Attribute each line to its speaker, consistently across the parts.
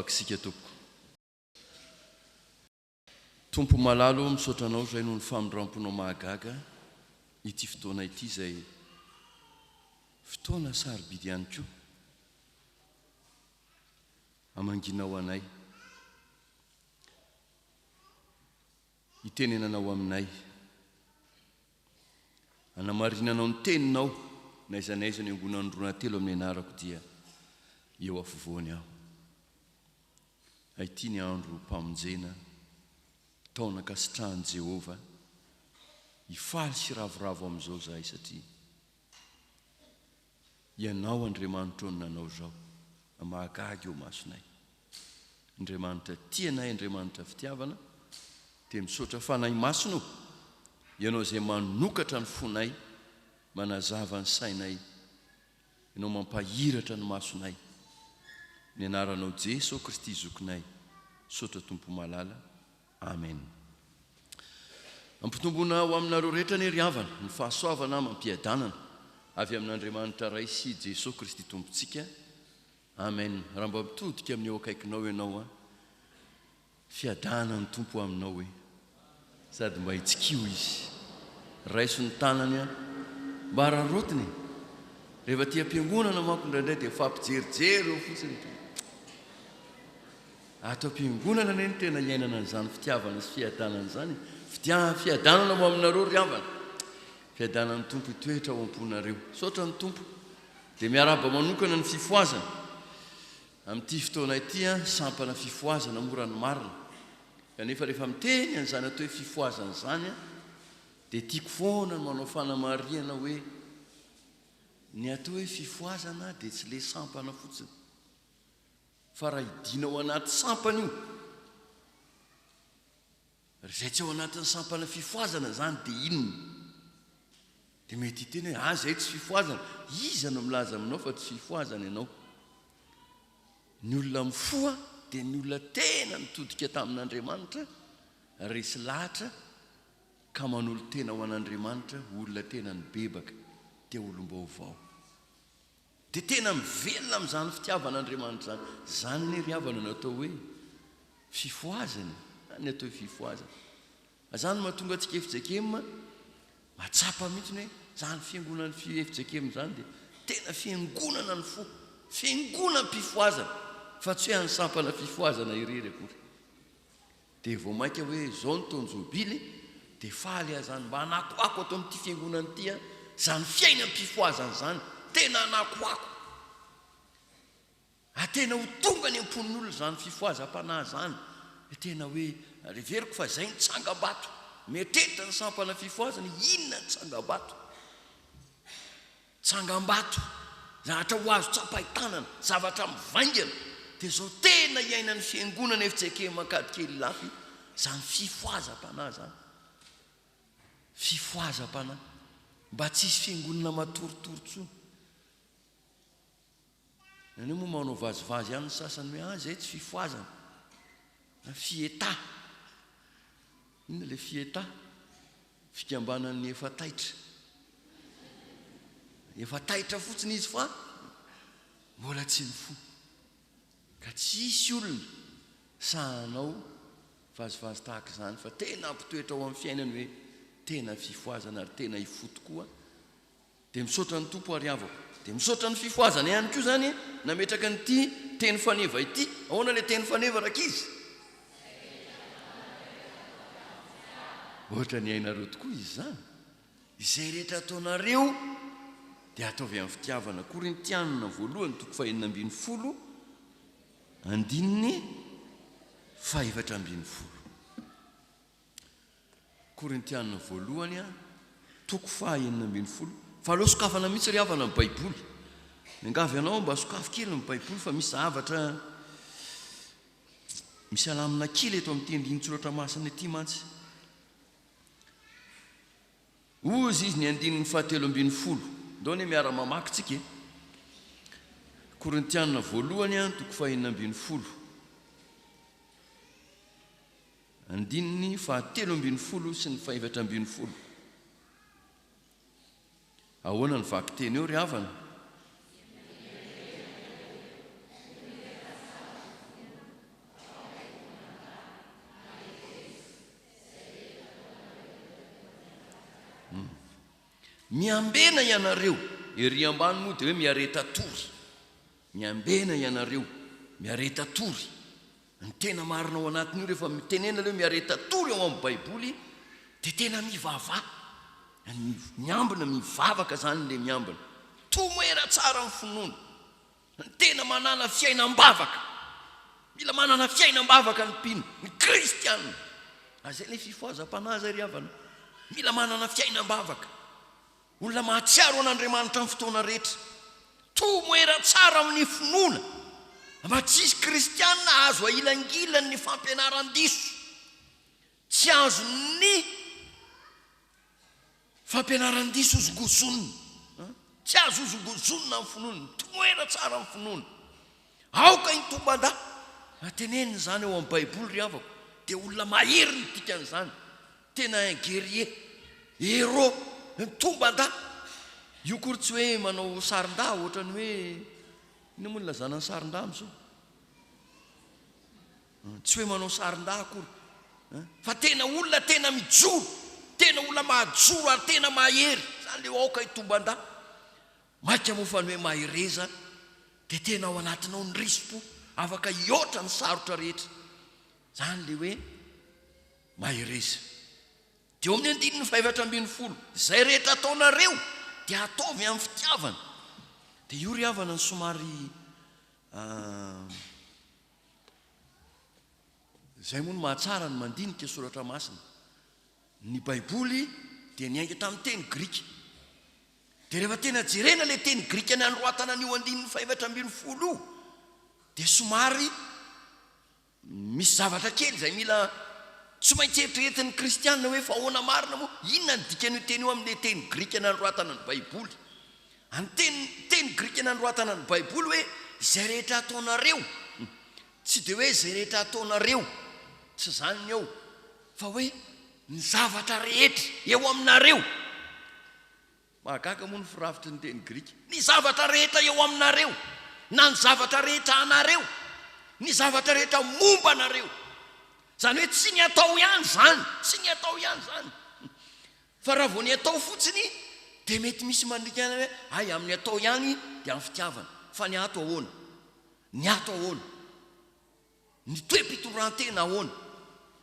Speaker 1: Hivavaka isika tompoko. Tompo malala ô, misaotra Anao izay noho ny famindramponao mahagaga ity fotoana ity izay fotoana sarobidy ihany koa hamangianao anay, hitenenanao aminay, hanamarinanao ny teninao n'aiza n'aiza no iangonan'ny roa na telo amin'ny anarako dia eo afovoany aho. Ity ny androm-pamonjena, taona ankasitrahan'i Jehovah. Hifaly sy hiravoravo amin'izao izahay satria Ianao Andriamanitro no nanao izao. Mahagaga eo imasonay. Andriamanitra tia anay, Andriamanitra fitiavana, dia misaotra Fanahy Masina o, Ianao izay manokatra ny fonay, manazava ny sainay, Ianao mampahiratra ny masonay. Ny anaranao Jeso Kristy zokinay. Misaotra Tompo malala. Amen. Ampitomboina ho aminareo rehetra anie ry havana ny fahasoavana amam-piadanana avy amin'Andriamanitra Ray sy Jeso Kristy Tompontsika. Amen. Raha mba mitodika amin'ny eo akaikinao ianao an. Fiadanan'ny Tompo aminao e! Sady mba itsikio izy. Raiso ny tanany an! Mba araraotiny e! Rehefa aty am-piangonana manko indraindray dia mifampijerijery eo fotsiny dia. Ato am-piangonana anie no tena iainana an'izany fitiavana sy fiadanana izany e! Fitia, fiadanana ho aminareo ry havana! Fiadanan'ny Tompo hitoetra ao am-ponareo. Misaotra ny Tompo. Dia miarahaba manokana ny fifohazana. Amin'ity fotoana ity, sampana fifohazana moa raha ny marina. Kanefa rehefa miteny an'izany atao hoe fifohazana izany dia tiako foana ny manao fanamarihana hoe ny atao hoe fifohazana dia tsy ilay sampana fotsiny. Fa raha hidiana ao anaty sampana io, Ry izay tsy ao anatin'ny sampana fifohazana izany dia inona? Dia mety hiteny hoe, ah, izay tsy fifohazana. Iza no milaza aminao fa tsy fifohazana ianao? Ny olona mifoha dia ny olona tena nitodika tamin'Andriamanitra, resy lahatra ka manolo-tena ho an'Andriamanitra, olona tena nibebaka, dia olom-baovao. Dia tena mivelona amin'izany fitiavan'Andriamanitra izany. Izany anie ry havana no atao hoe fifohazana e. Izany ny atao hoe fifohazana. Izany no mahatonga antsika fjkm mahatsapa mihitsy hoe izany fiangonan'ny fjkm izany dia tena fiangonana ny fo, fiangonam-pifohazana fa tsy hoe an'ny sampana fifohazana irery akory. Dia vao mainka hoe izao ny taon-jobily dia faly aho izany mba hanakoako ato amin'ity fiangonana ity an, izany fiainam-pifohazana izany, tena hanakoako. Ary tena ho tonga any am-pon'ny olona izany fifohazam-panahy izany. Dia tena hoe ary heveriko fa izay ny tsangam-bato. Mieritreritra ny sampana fifohazana, inona ny tsangam-bato? Tsangambato, zavatra ho azo tsapain-tanana, zavatra mivaingana, dia izao tena iainan'ny Fiangonana fjkm Ankadikely Ilafy izany fifohazam-panahy izany. Fifohazam-panahy. Mba tsy hisy fiangonana matoritory intsony. Nareo moa manao vazivazy ihany ny sasany hoe ah izay tsy fifohazana. Na fieta. Inona ilay fieta? Fikambanan'ny efa taitra. Efa taitra fotsiny izy fa mbola tsy nifoha. Ka tsy hisy olona sahanao vazivazy tahaka izany fa tena hampitoetra ao amin'ny fiainany hoe tena fifohazana ary tena hifoha tokoa. Dia misaotra ny Tompo ary havako. Dia misaotra ny fifohazana ihany koa izany nametraka an'ity teny faneva ity. Ahoana ilay teny faneva rankizy? Ohatra ny hainareo tokoa izy izany. Izay rehetra ataonareo dia ataovy amin'ny fitiavana. Korintianina voalohany toko fahenina ambinifolo andininy fahefatra ambinifolo. Korintiana voalohany toko faha 16. Fa aleo sokafana mihitsy ry havana ny Baiboly. Miangavy anao mba sokafy kely ny Baiboly fa misy zavatra misy alamina kely eto amin'ity andinin-tsoratra masina ity mantsy. Hozy izy ny andininy fahatelo ambinifolo. Ndao anie miara-mamaky tsika e. Korintiana voalohany toko faha 16. Andininy fahatelo ambinifolo sy ny fahefatra ambinifolo. Ahoana ny vakiteny eo ry havana? Miambena ianareo, ery ambany moa dia hoe miareta tory. Miambena ianareo, miareta tory. Ny tena marina ao anatin'io rehefa tenenina ilay hoe miareta tory ao amin'ny Baiboly dia tena mivavaha. Miambina, mivavaka izany ilay miambina. Tomoera tsara ny finoana. Ny tena manana fiainam-bavaka. Mila manana fiainam-bavaka ny mpino, ny kristiana. Ary izay ilay fifohazam-panahy izay ry havana. Mila manana fiainam-bavaka. Olona mahatsiaro an'Andriamanitra amin'ny fotoana rehetra. Tomoera tsara amin'ny finoana. Mba tsy hisy kristiana azo ahilangilan'ny fampianaran-diso. Tsy azon'ny fampianaran-diso hozongozonina. Tsy azo hozongozonina amin'ny finoana. Tomoera tsara amin'ny finoana. Aoka hitomban-dahy. Raha tenenina izany ao amin'ny Baiboly ry havako, dia olona mahery ny dikan'izany. Tena un guerrier, héros, mitomban-dahy. Io akory tsy hoe manao sarin-dahy ohatran'ny hoe, inona moa ny ilazana ny sarin-dahy amin'izao? Tsy hoe manao sarin-dahy akory, fa tena olona tena mijoro, tena olona mahajoro ary tena mahery. Izany ilay hoe aoka hitomban-dahy. Maika moa fa ny hoe mahereza dia tena ao anatinao ny risi-po afaka hihoatra ny sarotra rehetra. Izany ilay hoe mahereza. Dia eo amin'ny andininy fahefatra ambin'ny folo, izay rehetra ataonareo dia ataovy amin'ny fitiavana. Dia io ry havana no somary izay moa no mahatsara ny mandinika soratra masina. Ny Baiboly dia niainga tamin'ny teny grika. Dia rehefa tena jerena ilay teny grika nanoratana an'io andininy fahefatra ambin'ny folo io, dia somary misy zavatra kely izay mila tsy maintsy eritreretin'ny kristiana hoe fa ahoana marina moa? Inona ny dikan'io teny io amin'ilay teny grika nanoratana ny Baiboly? Any teny teny grika nanoratana ny Baiboly hoe izay rehetra ataonareo. Tsy dia hoe izay rehetra ataonareo, tsy izany ny ao, fa hoe ny zavatra rehetra eo aminareo. Mahagaga moa ny firafitry ny teny grika. Ny zavatra rehetra eo aminareo, na ny zavatra rehetra anareo, ny zavatra rehetra momba anareo. Izany hoe tsy ny atao ihany izany, tsy ny atao ihany izany. Fa raha vao ny atao fotsiny dia mety misy mandika ihany hoe hay amin'ny atao ihany dia amin'ny fitiavana. Fa ny ato ahoana? Ny ato ahoana? Ny toe-pitondran-tena ahoana?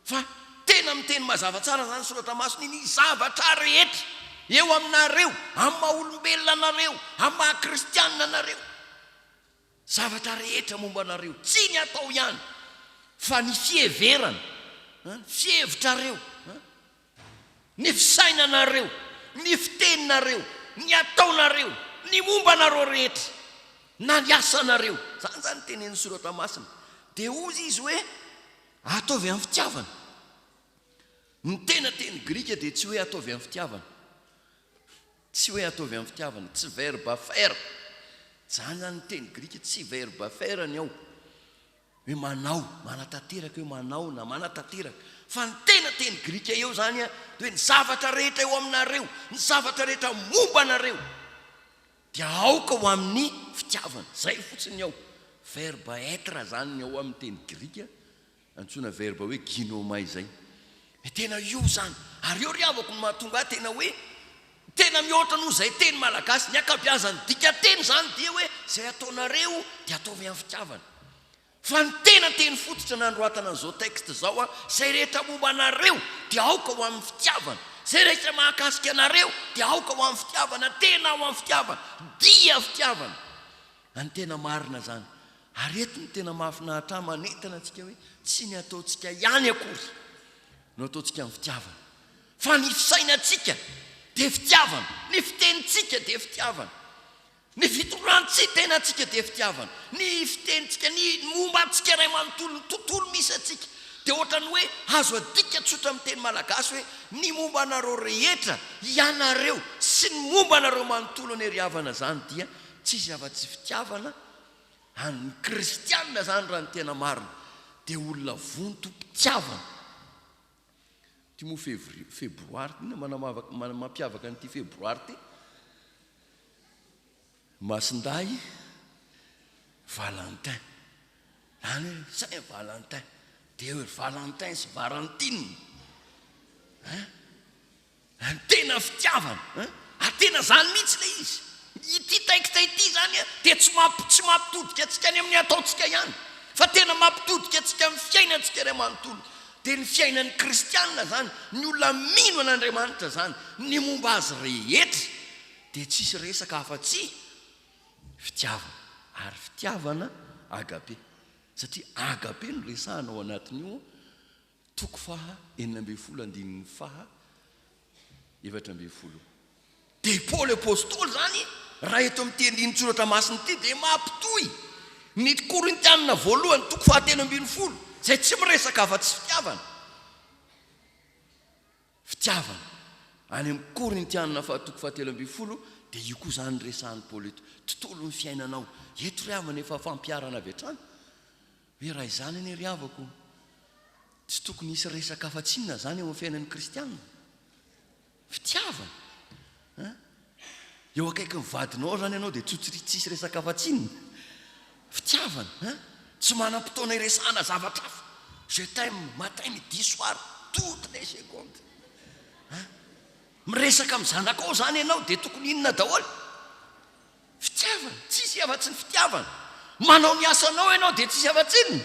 Speaker 1: Fa tena miteny mazava tsara izany ny Soratra Masina, ny zavatra rehetra eo aminareo, amin'ny maha-olombelona anareo, amin'ny maha-kristianina anareo, zavatra rehetra momba anareo, tsy ny atao ihany, fa ny fiheverana, ny fihevitrareo, ny fisainanareo, ny fiteninareo, ny ataonareo, ny momba anareo rehetra, na ny asanareo. Izany izany no tenenin'ny Soratra Masina. Dia hozy izy hoe, Ataovy amin'ny fitiavana. Ny tena teny grika dia tsy hoe ataovy amin'ny fitiavana. Tsy hoe ataovy amin'ny fitiavana, tsy verbe faire. Izany izany ny teny grika, tsy verbe faire ny ao. Hoe manao, manatanteraka hoe manao na manatanteraka. Fa ny tena teny grika eo izany dia hoe ny zavatra rehetra eo aminareo, ny zavatra rehetra momba anareo dia aoka ho amin'ny fitiavana. Izay fotsiny ny ao. Verbe être izany ny ao amin'ny teny grika, antsoina verbe hoe ginomai izay. Dia tena io izany. Ary eo ry havako no mahatonga ahy tena hoe tena mihoatra noho izay teny malagasy. Ny ankabeazan'ny dikanteny izany dia hoe izay ataonareo dia ataovy amin'ny fitiavana. Fa ny tena teny fototra nanoratana an'izao texte izao an, izay rehetra momba anareo dia aoka ho amin'ny fitiavana, izay rehetra mahakasika anareo dia aoka ho amin'ny fitiavana, tena ho amin'ny fitiavana, dia fitiavana. Ny tena marina izany. Ary eto no tena mahafinaritra ahy manentana antsika hoe tsy ny ataontsika ihany akory no ataontsika amin'ny fitiavana, fa ny fisainantsika dia fitiavana, ny fitenintsika dia fitiavana. Ny fitondran-tenantsika dia fitiavana. Ny fitenintsika, ny momba antsika iray manontolo, ny tontolo misy antsika dia ohatran'ny hoe azo adika tsotra amin'ny teny malagasy hoe ny momba anareo rehetra, ianareo sy ny momba anareo manontolo anie ry havana izany dia tsisy afa-tsy fitiavana an'ny kristiana izany raha ny tena marina dia olona vontom-pitiavana. Ity moa fevrier, febroary, inona manamavaka, mampiavaka an'ity febroary ity? Masindahy Valentin. Zany hoe Saint Valentin. Dia hoe Valentin sy Varantine. Hein? Ny tena fitiavana. Hein? Ary tena izany mihitsy ilay izy. Ity texte ity izany dia tsy tsy mampitodika antsika any amin'ny ataontsika ihany, fa tena mampitodika antsika amin'ny fiainantsika iray manontolo. Dia ny fiainan'ny kristiana izany, ny olona mino an'Andriamanitra izany, ny momba azy rehetra dia tsisy resaka afa-tsy fitiavana. Ary fitiavana agape. Satria agape no resahana ao anatin'io Toko faha 16 andininy faha 14. Dia i Paoly Apostoly izany, raha eto amin'ity andinin-tsoratra masina ity, dia mampitohy ny Korintianina voalohany toko faha 13, izay tsy miresaka afa-tsy fitiavana. Fitiavana. Any amin'ny Korintianina faha toko faha 13, dia io koa izany resahan'i Paoly eto. Tontolon'ny fiainanao. Eto ry havana efa fampiharana avy hatrany. Hoe raha izany anie ry havako, tsy tokony hisy resaka afa-tsy inona izany eo amin'ny fiainan'ny kristiana? Fitiavana! Hein? Eo akaikin'ny vadinao izany ianao dia tsotsiri tsisy resaka afa-tsy inona? Fitiavana! Hein? Tsy manam-potoana hiresahana zavatra hafa. Je t'aime matin, midi, soir, toutes les secondes. Hein? Miresaka amin'ny zanakao izany ianao dia tokony inona daholo? Fitiavana, tsisy afa-tsy ny fitiavana. Manao ny asanao ianao dia tsisy afa-tsy inona?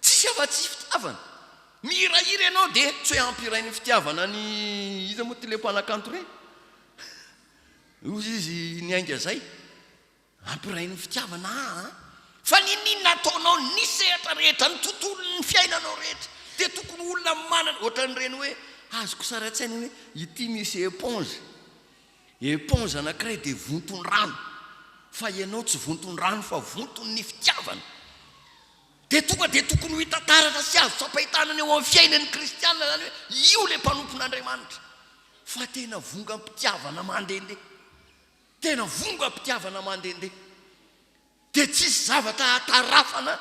Speaker 1: Tsisy afa-tsy fitiavana. Mihirahira ianao dia tsy hoe ampirain'ny fitiavana ny iza moa ity ilay mpanakanto ireny? Hoy izy niainga izay. Ampirain'ny fitiavana aa. Fa n'inon'inona ataonao, ny sehatra rehetra, ny tontolon'ny fiainanao rehetra dia tokony ho olona manana, ohatran'ireny hoe azoko sary an-tsaina hoe ity misy éponge. Éponge anankiray dia vonton-drano, fa ianao tsy vonton-drano fa vonton'ny fitiavana. Dia tonga dia tokony ho hita taratra sy azo tsapain-tanana eo amin'ny fiainan'ny kristiana izany hoe io ilay mpanompon'Andriamanitra fa tena vongam-pitiavana mandehandeha. Tena vongam-pitiavana mandehandeha. Dia tsisy zavatra hahatarafana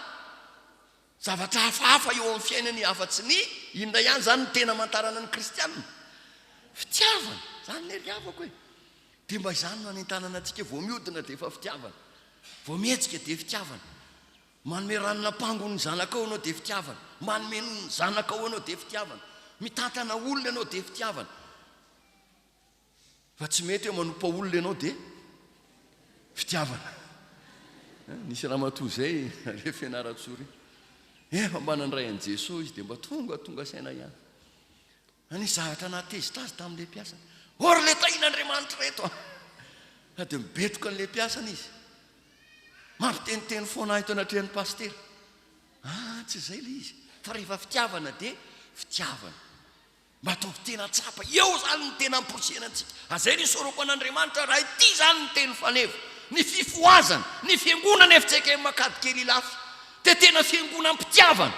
Speaker 1: Zavatra hafahafa eo amin'ny fiainany afa-tsy ny inona ihany izany no tena amantarana ny kristiana? Fitiavana! Izany anie ry havako e! Dia mba izany no anentanana antsika, vao mihodina dia efa fitiavana, vao mihetsika dia fitiavana, manome ranon'ampango ny zanakao ianao dia fitiavana, manome nono ny zanakao ianao dia fitiavana, mitantana olona ianao dia fitiavana. Fa tsy mety hoe manompa olona ianao dia fitiavana. Nisy ramatoa izay aleha Fianarantsoa ry. Efa mba nandray an'i Jesoa izy dia mba tonga tonga saina ihany. Nisy zavatra nahatezitra azy tamin'ilay mpiasany. Or ilay tahian'Andriamanitra ireto an! Fa dia mibetroka an'ilay mpiasany izy. Mampiteniteny foana ahy eto anatrehan'ny pasitera. Ah, tsy izay ilay izy. Fa rehefa fitiavana dia fitiavana. Mba ataovy tena tsapa. Eo izany no tena amporisihana antsika. Azay no isaorako an'Andriamanitra raha ity izany ny teny faneva. Ny fifohazana, ny fiangonana fjkm Ankadikely Ilafy dia tena fiangonam-pitiavana.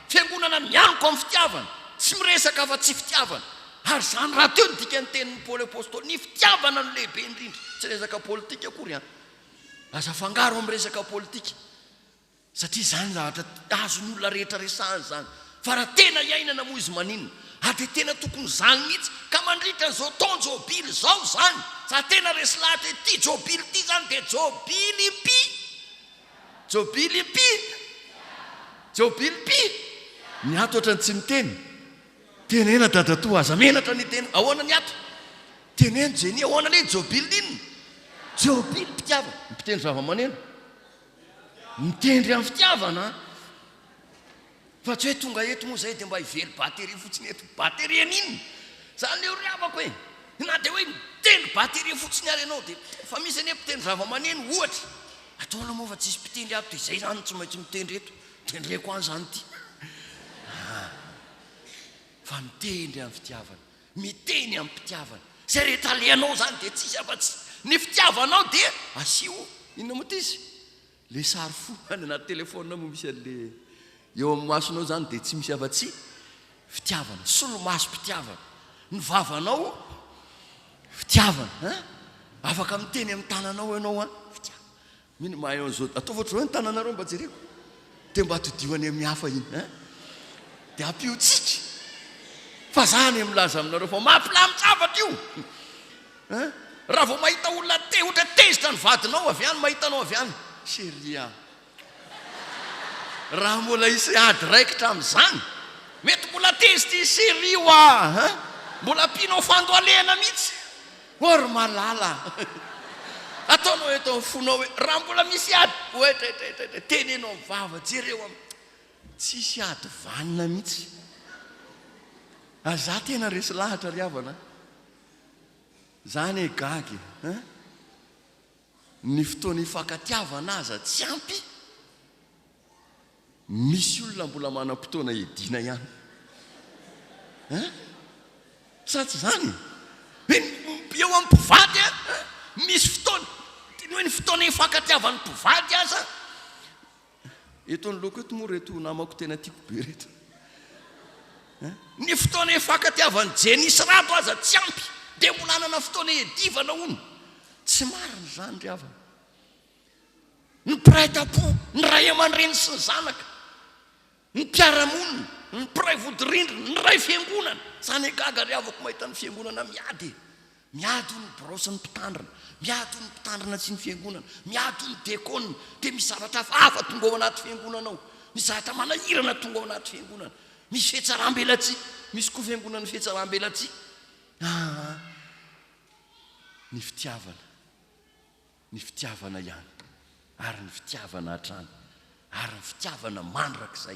Speaker 1: Fiangonana mianoka amin'ny fitiavana, tsy miresaka afa-tsy fitiavana. Ary izany rahateo no dikan'ny tenin'i Paoly Apostoly, ny fitiavana no lehibe indrindra. Tsy resaka politika akory an. Aza afangaro amin'ny resaka politika. Satria izany zavatra azon'ny olona rehetra resahana izany. Fa raha tena iainana moa izy maninona? Ary dia tena tokony izany mihitsy. Ka mandritra an'izao taon-jobily izao izany, za tena resy lahatra hoe ity jobily ity izany dia jobily mpi. Jobily mpi. Jobily mpi. Ny ato ohatran'ny tsy miteny. Tenena dadatoa, aza menatra ny hiteny. Ahoana ny ato? Teneno Jenny, ahoana ilay jobily inona? Jobily mpitiavana. Mpitendry zava-maneno. Mitendry amin'ny fitiavana an! Fa tsy hoe tonga eto moa izay dia mba hively batterie fotsiny eto. Batterie an'inona? Izany eo ry havako e! Na dia hoe mitendry batterie fotsiny ary ianao dia fa misy anie mpitendry zava-maneno ohatra. Ataonao moa fa tsisy mpitendry ato dia izay izany no tsy maintsy mitendry eto. Tendreko any izany ity. Ah! Fa mitendry amin'ny fitiavana. Miteny amim-pitiavana. Izay rehetra alehanao izany dia tsisy afa-tsy ny fitiavanao dia asio inona moa ity izy? Ilay sary fo any anaty telephone moa misy an'ilay eo amin'ny masonao izany dia tsy misy afa-tsy fitiavana, solomasom-pitiavana. Ny vavanao fitiavana, hein? Afaka miteny amin'ny tananao ianao an, fitiavana. Mino mahay an'izao, ataovy ohatr'izao ny tananareo mba jereko. Dia mba todiho any amin'ny hafa iny, hein? Dia ampio tsiky. Fa za anie milaza aminareo fa mampilamin-javatra io. Hein? Raha vao mahita olona te, ohatra tezitra ny vadinao avy any, mahita anao avy any, chérie a. Raha mbola hisy ady raikitra amin'izany, mety mbola tezitra i chérie hoa, hein? Mbola ampianao fandohalehana mihitsy. Ô ry malala a! Ataonao eto amin'ny fonao hoe, raha mbola misy ady, oetraetraetra, teneno amin'ny vava, jereo amin'ny. Tsisy ady vanona mihitsy. Ary za tena resy lahatra ry havana a! Za anie gaga e! Hein? Ny fotoana ifankatiavana aza tsy ampy, misy olona mbola manam-potoana hiadiana ihany. Hein? Sa tsy izany e? Eo amin'ny mpivady a, misy fotoana, ny hoe ny fotoana ifankatiavan'ny mpivady aza, eto anoloako eto moa ireto namako tena tiako be ireto. Ny fotoana ifankatiavan'i Jenny sy Rado aza tsy ampy, dia mbola hanana fotoana hiadivana hono. Tsy marina izany ry havana. Ny mpiray tampo, ny ray aman-dreny sy ny zanaka, ny mpiara-monina, ny mpiray vodirindrina, ny iray fiangonana. Izany e gaga ry havako mahita ny fiangonana miady e. Miady hono ny birao sy ny mpitandrina, miady hono ny mpitandrina sy ny fiangonana, miady hono ny dekona, dia misy zavatra hafahafa tonga ao anaty fiangonana ao, misy zavatra manahirana tonga ao anaty fiangonana, misy fihatsaram-belatsihy, misy koa fiangonan'ny fihatsaram-belatsihy. Aa ny fitiavana. Ny fitiavana ihany, ary ny fitiavana hatrany, ary ny fitiavana mandrakizay.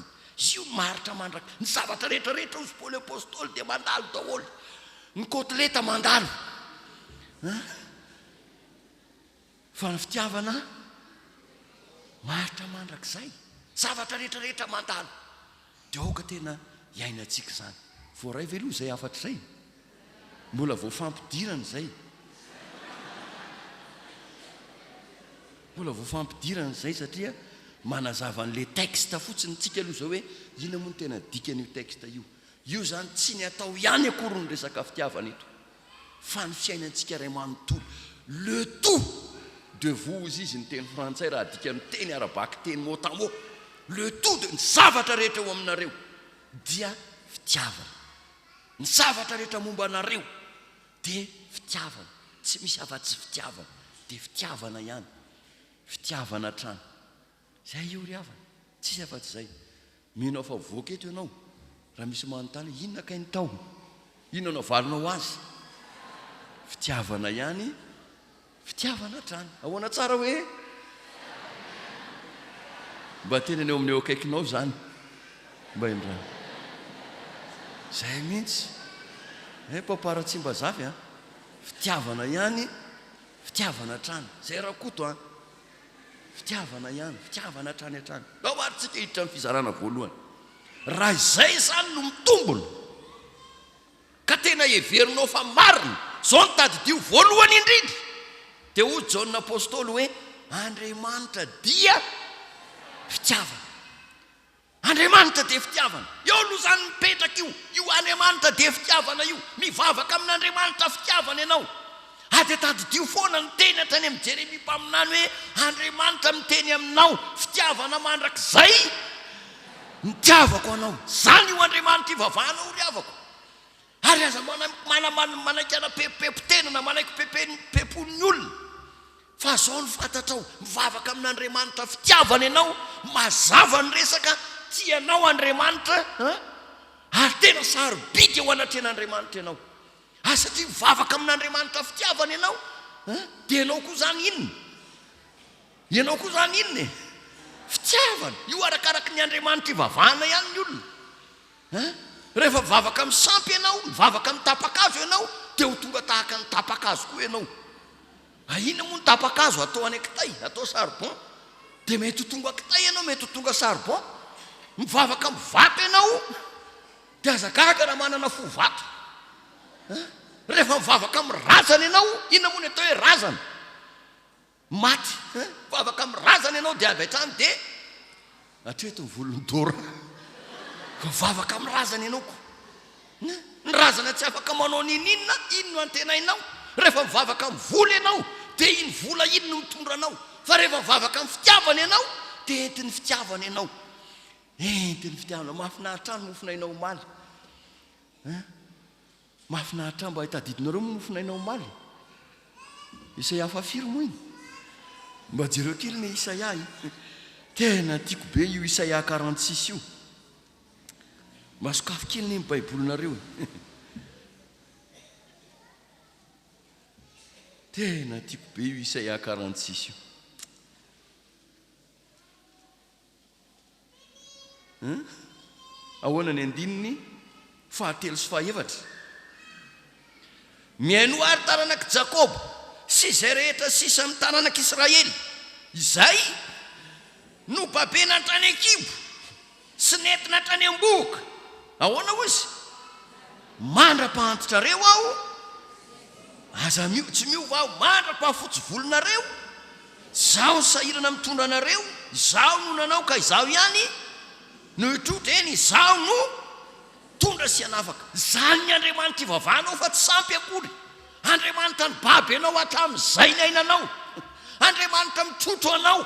Speaker 1: Io maharitra mandrakizay. Ny zavatra rehetra rehetra hozy Paoly Apostoly dia mandalo daholo. Ny kotileta mandalo. Hein? Fa ny fitiavana maharitra mandrakizay. Zavatra rehetra rehetra mandalo. Dia aoka tena hiainantsika izany. Voaray ve aloha izay hafatra izay? Mbola vao fampidirana izay. Mbola vao fampidirana izay satria manazava an'ilay texte fotsiny tsika aloha izao hoe inona moa no tena dikan'io texte io. Io izany tsy ny atao ihany akory ny resaka fitiavana eto fa ny fiainantsika iray manontolo. Le tout de vous hozy izy ny teny frantsay raha adika amin'ny teny ara-bakiteny mot à mot. Le tout de, ny zavatra rehetra eo aminareo dia fitiavana. Ny zavatra rehetra momba anareo dia fitiavana, tsy misy afa-tsy fitiavana, dia fitiavana ihany, fitiavana hatrany. Izay io ry havana, tsisy afa-tsy izay. Mino aho fa voaka eto ianao, raha misy manontany hoe inona kay ny tao? Inona no avalinao azy? Fitiavana ihany. Fitiavana hatrany. Ahoana tsara hoe? Mba teneno eo amin'ny eo akaikinao izany. Mba indray. Izay mihitsy. Eh, Papa Ratsimbazafy a. Fitiavana ihany, fitiavana hatrany. Izay Rakoto a. Fitiavana ihany, fitiavana hatrany hatrany. Ndao ary tsika hiditra amin'ny fizarana voalohany. Raha izay izany no mitombina. Ka tena heverinao fa marina? Izao no tadidio, voalohany indrindra, dia hoy Jaona Apostoly hoe, Andriamanitra dia fitiavana. Andriamanitra dia fitiavana. Eo aloha izany mipetraka io, io Andriamanitra dia fitiavana io. Mivavaka amin'Andriamanitra fitiavana ianao. Ary dia tadidio foana ny teny hatrany amin'i Jeremia mpaminany hoe, Andriamanitra miteny aminao, fitiavana mandrakizay. Nitiavako anao. Izany io Andriamanitra ivavahanao ry havako. Ary aza manaiky hanapepopepo tena na manaiky pepopepoin'ny olona. Fa izao no fantatrao, mivavaka amin'Andriamanitra fitiavana ianao, mazava ny resaka, tia anao Andriamanitra, ary tena sarobidy eo anatrehan'Andriamanitra ianao. Ary satria mivavaka amin'Andriamanitra fitiavana ianao, dia ianao koa izany inona? Ianao koa izany inona e? Fitiavana! Io arakaraky ny Andriamanitra ivavahana ihany ny olona. Hein? Rehefa mivavaka amin'ny sampy ianao, mivavaka amin'ny tapa-kazo ianao, dia ho tonga tahaka ny tapa-kazo koa ianao. Inona moa ny tapa-kazo atao any an-kitay, atao charbon? Dia mety ho tonga kitay ianao, mety ho tonga charbon. Mivavaka amin'ny vato ianao, dia aza gaga raha manana fo vato. Hein? Rehefa mivavaka amin'ny razana ianao, inona moa ny atao hoe razana? Maty hein! Mivavaka amin'ny razana ianao dia avy hatrany dia hatreto ny volon'i Dora. Mivavaka amin'ny razana ianao ko. Ny razana tsy afaka manao n'ininona, iny no antenainao. Rehefa mivavaka amin'ny vola ianao dia iny vola iny no mitondra anao. Fa rehefa mivavaka amin'ny fitiavana ianao dia entin'ny fitiavana ianao. Entin'ny fitiavana. Mahafinaritra ahy ny mofonainao omaly. Hein? Mahafinaritra mba tadidinareo moa mofonaina omaly e? Isaia faha firy moa iny? Mba jereo kely ny Isaia e! Tena tiako be io Isaia 46 io. Mba sokafy kely ny baibolinareo e! Tena tiako be io Isaia 46 io. Hein? Ahoana ny andininy fahatelo sy fahefatra? Mihainoa àry taranak'i Jakoba sy izay rehetra sisa amin'ny taranak'Israely, izay nobabena hatrany an-kibo sy nentina hatrany am-bohoka. Ahoana hozy? Mandra-pahantitrareo aho, aza mio, tsy miova aho, mandra-pahafotsy volonareo, Izaho no sahirana mitondra anareo, izaho no nanao ka izaho ihany no hitrotra, eny, izaho no hitondra sy hanafaka. Izany ny Andriamanitra ivavahanao fa tsy sampy akory. Andriamanitra nibaby anao hatramin'izay niainanao. Andriamanitra mitrotro anao.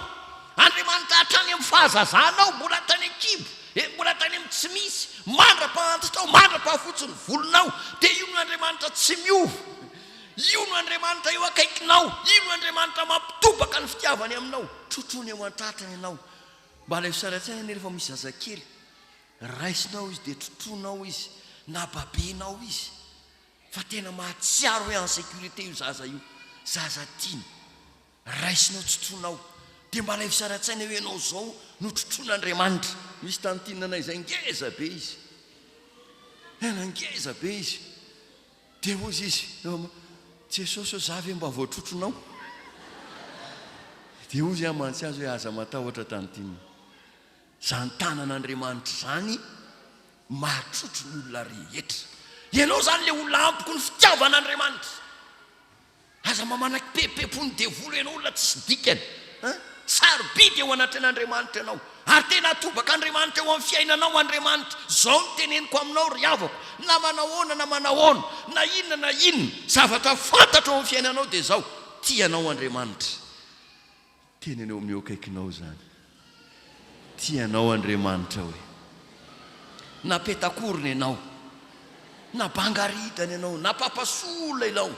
Speaker 1: Andriamanitra hatrany amin'ny fahazazanao, mbola tany an-kibo, eh, mbola tany amin'ny tsy misy, mandra-pahantitrao, mandra-pahafotsy ny volonao, dia io no Andriamanitra tsy miova. Io no Andriamanitra eo akaikinao, io no Andriamanitra mampitobaka ny fitiavany aminao. Trotroiny eo an-tratrany ianao. Mba alaivo sary an-tsaina anie rehefa misy zazakely, raisinao izy dia trotroinao izy, na babenao izy, fa tena mahatsiaro hoe en sécurité io zaza io, zaza tiana. Raisinao trotroinao. Dia mba alaivo sary an-tsaina hoe ianao izao no trotroin'Andriamanitra. Misy tantine anay izay ngeza be izy. Tena ngeza be izy. Dia hozy izy, Jesosy ô, za ve mba voatrotronao? Dia hozy aho mantsy azy hoe, aza matahotra tantine. Izany tanan'Andriamanitra izany mahatrotro ny olona rehetra. Ianao izany ilay olona ampoko ny fitiavan'Andriamanitra. Aza mba manakipepepon ny devoly ianao olona tsisy dikany an! Sarobidy eo anatrehan'Andriamanitra ianao ary tena atobak'Andriamanitra eo amin'ny fiainanao Andriamanitra. Izao no teneniko aminao ry havako, na manahoana na manahoana, na inona na inona zavatra fantatro eo amin'ny fiainanao dia izao, tia anao Andriamanitra. Teneno eo amin'ny eo akaikinao izany. Tia anao Andriamanitra hoe. Na petakorona ianao, na bangaridana ianao, na papasola ianao,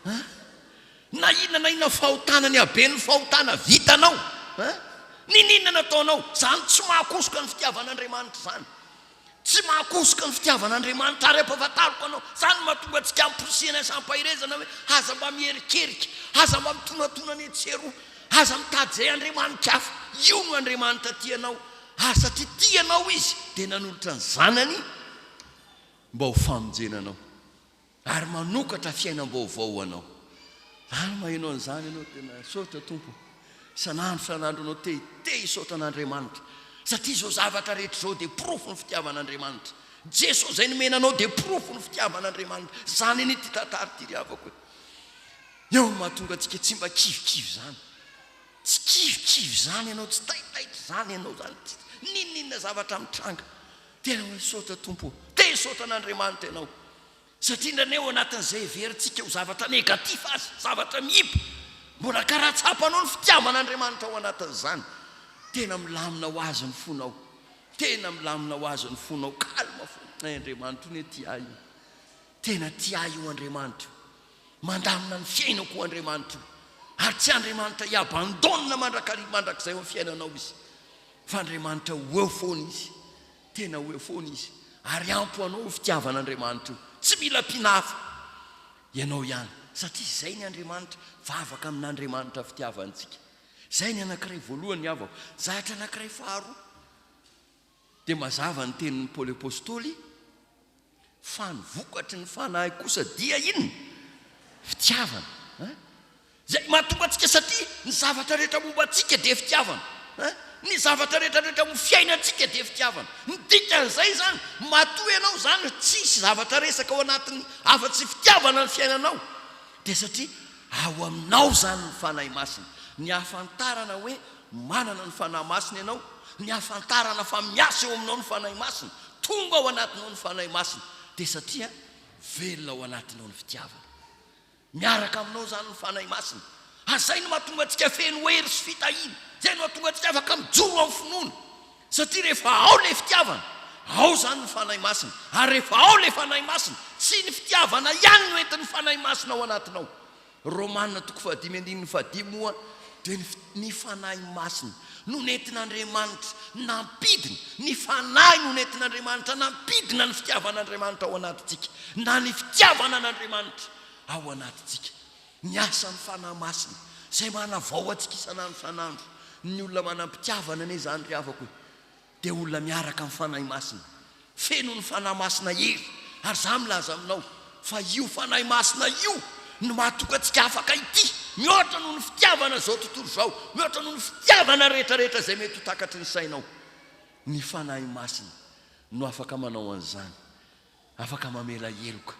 Speaker 1: hein? Na inona na inona fahotana, ny haben'ny fahotana vitanao, hein? Niniana nataonao, izany tsy mahakosoka ny fitiavan'Andriamanitra izany. Tsy mahakosoka ny fitiavan'Andriamanitra ary ampahafantariko anao, izany no mahatonga antsika amporisihana sy ampaherezana hoe aza mba miherikerika, aza mba mitonatona ny etsy sy eroa, aza mitady izay Andriamanitra hafa. Io no Andriamanitra tia anao, ary satria tia anao Izy dia nanolotra ny Zanany mba ho famonjena anao. Ary manokatra fiainam-baovao ho anao. Ary maheno an'izany ianao tena misaotra Tompo. Isan'andro isan'andro ianao te te hisaotra an'Andriamanitra. Satria izao zavatra rehetra izao dia porofon'ny fitiavan'Andriamanitra. Jesoa izay nomena anao dia porofon'ny fitiavan'Andriamanitra. Izany anie ity tantara ity ry havako e. Eo no mahatonga antsika tsy mba kivikivy izany. Tsy kivikivy izany ianao, tsy taitaitra izany ianao izany. N'inon'inona zavatra mitranga. Tena hoe misaotra Tompo ô! Te hisaotra an'Andriamanitra ianao. Satria indraindray ao anatin'izay heverintsika ho zavatra négatif aza, zavatra miiba, mbola karaha tsapanao ny fitiavan'Andriamanitra ao anatin'izany. Tena milamina ho azy ny fonao. Tena milamina ho azy ny fonao. Calme foana. Eh, Andriamanitra io ne tia ahy io. Tena tia ahy io Andriamanitra io. Mandamina ny fiainako io Andriamanitra io. Ary tsy Andriamanitra hi-abandonne mandrakariva mandrakizay ao amin'ny fiainanao Izy. Fa Andriamanitra ho eo foana Izy. Tena ho eo foana Izy. Ary ampy ho anao io fitiavan'Andriamanitra io. Tsy mila ampiana hafa. Ianao ihany. Satria izay ny Andriamanitra. Vavaka amin'Andriamanitra fitiavantsika. Izay ny anankiray voalohany havako. Zatra anankiray faharoa. Dia mazava ny tenin'i Paoly Apostoly fa ny vokatry ny Fanahy kosa dia inona? Fitiavana. Hein? Izay mahatonga antsika satria ny zavatra rehetra momba antsika dia fitiavana. Hein? Ny zavatra rehetra rehetra amin'ny fiainantsika dia fitiavana. Ny dikan'izay izany, matoa ianao izany tsisy zavatra resaka ao anatin'ny afa-tsy fitiavana ny fiainanao, dia satria Ao aminao izany ny Fanahy Masina. Ny ahafantarana hoe manana ny Fanahy Masina ianao, ny ahafantarana fa miasa eo aminao ny Fanahy Masina, tonga ao anatinao ny Fanahy Masina, dia satria velona ao anatinao ny fitiavana. Miaraka aminao izany ny Fanahy Masina. Ary izay no mahatonga antsika feno hery sy fitahiana. Izay no mahatonga antsika afaka mijoro amin'ny finoana. Satria rehefa ao ilay fitiavana, ao izany ny Fanahy Masina. Ary rehefa ao ilay Fanahy Masina, tsy ny fitiavana ihany no entin'ny Fanahy Masina ao anatinao. Romana toko fahadimy andininy fahadimy moa dia ny ny Fanahy Masina no nentin'Andriamanitra nampidina, ny Fanahy no nentin'Andriamanitra nampidina ny fitiavan'Andriamanitra ao anatintsika, na ny fitiavana an'Andriamanitra ao anatintsika. Ny asan'ny Fanahy Masina izay manavao antsika isan'andro isan'andro. Ny olona manam-pitiavana anie izany ry havako e, dia olona miaraka amin'ny Fanahy Masina. Feno ny Fanahy Masina hery. Ary izaho milaza aminao fa io Fanahy Masina io no mahatonga antsika afaka hitia mihoatra noho ny fitiavana izao tontolo izao, mihoatra noho ny fitiavana rehetra rehetra izay mety ho takatry ny sainao. Ny Fanahy Masina no afaka manao an'izany. Afaka mamela heloka.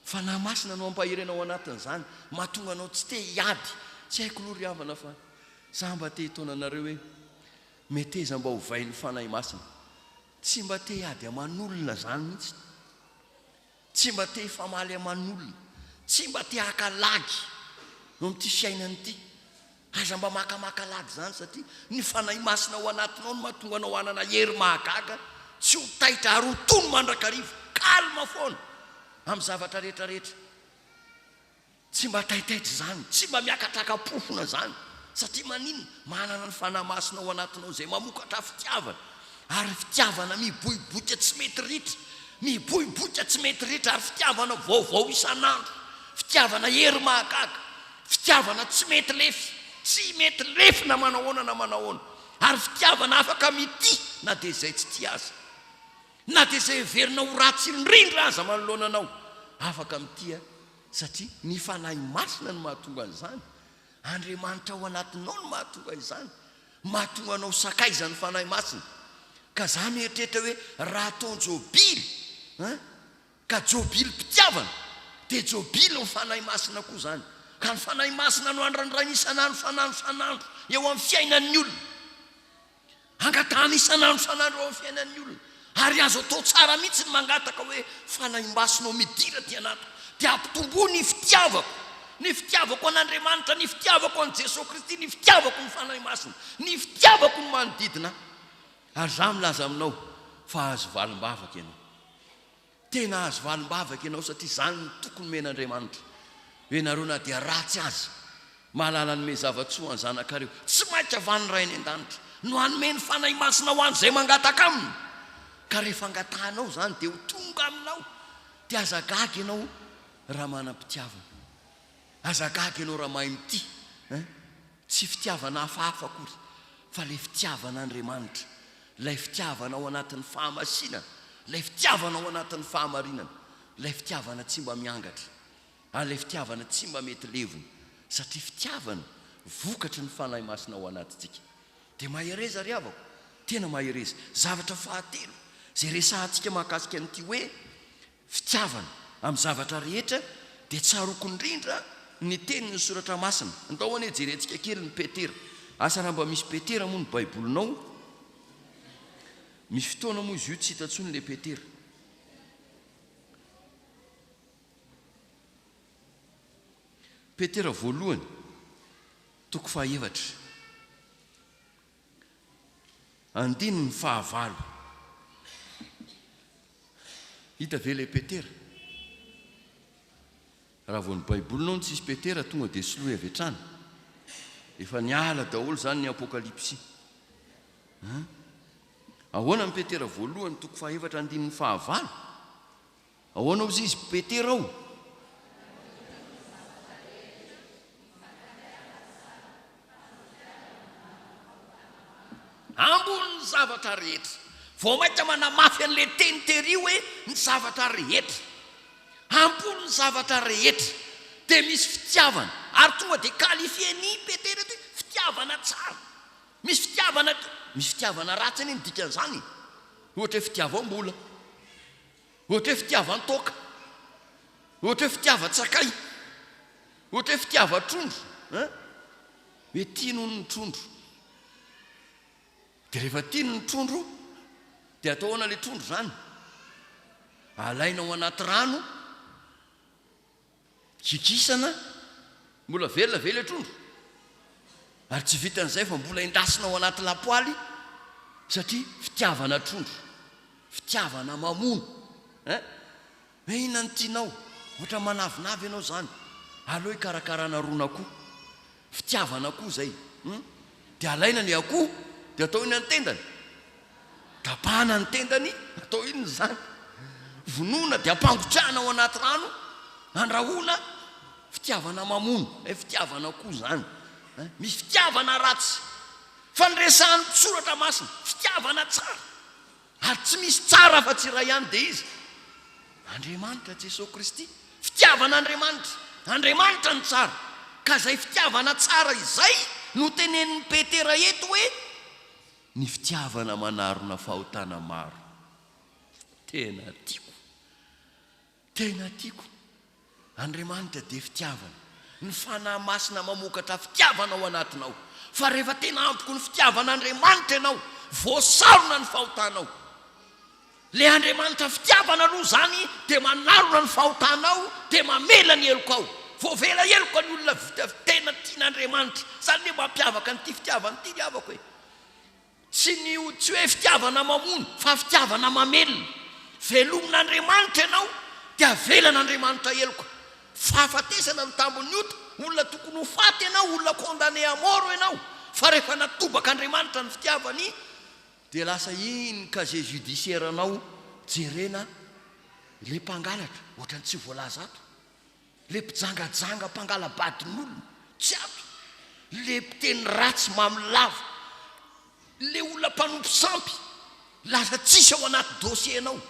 Speaker 1: Fanahy Masina no ampahery anao anatin'izany, mahatonga anao tsy te hiady. Tsy haiko loha ry havana fa za mba te hitaona anareo hoe meteza mba hovain'ny Fanahy Masina. Tsy mba te hiady aman'olona zany mihitsy. Tsy mba te hifamaly aman'olona. Tsy mba te haka lagy eo amin'ity fiainana ity. Aza mba makamaka lagy izany satria ny Fanahy Masina ao anatinao no mahatonga anao hanana hery mahagaga, tsy ho taitra ary ho tony mandrakariva, calme foana amin'ny zavatra rehetra rehetra. Tsy mba taitaitra izany, tsy mba miakatraka-pofona izany satria maninona? Manana ny Fanahy Masina ao anatinao izay mamokatra fitiavana ary fitiavana miboiboika tsy mety ritra, miboiboika tsy mety ritra ary fitiavana vaovao isan'andro, fitiavana hery mahagaga. Fitiavana tsy mety lefy, tsy mety lefy na manahoana na manahoana, ary fitiavana afaka mitia na dia izay tsy tia aza. Na dia izay heverina ho ratsy indrindra aza manoloana anao, afaka mitia satria ny Fanahy Masina no mahatonga an'izany, Andriamanitra ao anatinao no mahatonga izany, mahatonga anao sakaiza ny Fanahy Masina. Ka za mieritreritra hoe raha ataon-jobily, hein? Ka jobilim-pitiavana dia jobily ny Fanahy Masina koa izany. Ka ny Fanahy Masina no andrandraina isan'andro isan'andro isan'andro eo amin'ny fiainan'ny olona. Angatahana isan'andro isan'andro eo amin'ny fiainan'ny olona. Ary azo atao tsara mihitsy ny mangataka hoe Fanahy Masina ô midira aty anatiko dia ampitomboy ny fitiavako, ny fitiavako an'Andriamanitra, ny fitiavako an'i Jesoa Kristy, ny fitiavako ny Fanahy Masina, ny fitiavako ny manodidina ahy. Ary izaho milaza aminao fa hahazo valim-bavaka ianao. Tena azo valim-bavaka ianao satria izany no tokony omen'Andriamanitra. Ianareo na dia ratsy aza, mahalala hanome zava-tsoa ny zanakareo. Tsy mainka va ny Ray any an-danitra no hanome ny Fanahy Masina ho an'izay mangataka Aminy? Ka rehefa angatahanao izany dia ho tonga aminao. Dia aza gaga ianao raha manam-pitiavana. Aza gaga ianao raha mahay mitia hein! Tsy fitiavana hafahafa akory fa ilay fitiavan'Andriamanitra, ilay fitiavana ao anatin'ny fahamasinana, ilay fitiavana ao anatin'ny fahamarinana, ilay fitiavana tsy mba miangatra, ary ilay fitiavana tsy mba mety levona, satria fitiavana vokatry ny Fanahy Masina ao anatintsika. Dia mahereza ry havako, tena mahereza. Zavatra fahatelo izay resahantsika mahakasika an'ity hoe Fitiavana amin'ny zavatra rehetra dia tsaroako indrindra ny tenin'ny soratra masina. Ndao anie jerentsika kely ny Petera. Asa raha mba misy Petera moa ny baibolinao? Misy fotoana moa izy io tsy hita intsony ilay Petera. Petera voalohany, toko fahaefatra. Andininy fahavalo. Hita ve ilay Petera? Raha vao ny Baibolinao no tsisy Petera tonga dia soloy avy hatrany. Efa niala daholo izany ny Apokalypsy. Hein? Ahoana ny Petera voalohany toko fahaefatra andininy fahavalo? Ahoana ozy izy Petera ao? Ambonin'ny zavatra rehetra. Vao mainka manamafy an'ilay teny tery hoe ny zavatra rehetra. Ambonin'ny zavatra rehetra dia misy fitiavana. Ary tonga dia qualifier-n'i Petera eto hoe fitiavana tsara. Misy fitiavana, misy fitiavana ratsy anie ny dikan'izany e. Ohatra hoe fitiavam-bola. Ohatra hoe fitiavan-toaka, ohatra hoe fitiavan-tsakay, ohatra hoe fitiavan-trondro, hein? Hoe tiany hono ny trondro. Dia rehefa tiany ny trondro, dia atao ahoana ilay trondro izany? Alaina ao anaty rano, Kikisana, mbola velona ve ilay trondro? Ary tsy vitan'izay fa mbola endasina ao anaty lapoaly satria fitiavana trondro, fitiavana mamono hein! Hoe inona no tianao? Ohatra manavinavy ianao izany, aleo hikarakarana ron'akoho. Fitiavana koa izay hum! Dia alaina ny akoho dia atao inona ny tendany? Tapahana ny tendany, atao inona izany? Vonoina dia ampangotrahana ao anaty rano, andrahoina. Fitiavana mamono, eh fitiavana koa izany eh, misy fitiavana ratsy. Fa ny resahan'ny soratra masina, fitiavana tsara. Ary tsy misy tsara afa-tsy iray ihany dia iza? Andriamanitra, Jesoa Kristy. Fitiavan'Andriamanitra. Andriamanitra no tsara. Ka izay fitiavana tsara izay no tenenin'i Petera eto hoe, ny fitiavana manarona fahotana maro. Tena tiako. Tena tiako. Andriamanitra dia fitiavana. Ny Fanahy Masina mamokatra fitiavana ao anatinao. Fa rehefa tena ampoky ny fitiavan'Andriamanitra ianao, voasarona ny fahotanao. Ilay Andriamanitra fitiavana aloha izany dia manarona ny fahotanao, dia mamela ny helokao. Voavela heloka ny olona tena tian'Andriamanitra. Izany no mampiavaka an'ity fitiavana ity ry havako e. Tsy ny tsy hoe fitiavana mamono fa fitiavana mamelona. Velomin'Andriamanitra ianao dia avelan'Andriamanitra heloka. Fahafatesana no tambin'ny ota, olona tokony ho faty ianao, olona condamné à mort ianao, fa rehefa natobak'Andriamanitra ny fitiavany dia lasa iny casier judiciaire anao jerena ilay mpangalatra, ohatran'ny tsy voalaza ato. Le mpijangajanga mpangala-badin'olona, tsy ato. Le mpiteny ratsy mamy lava, le olona mpanompo sampy, lasa tsisy ao anaty dossier-nao.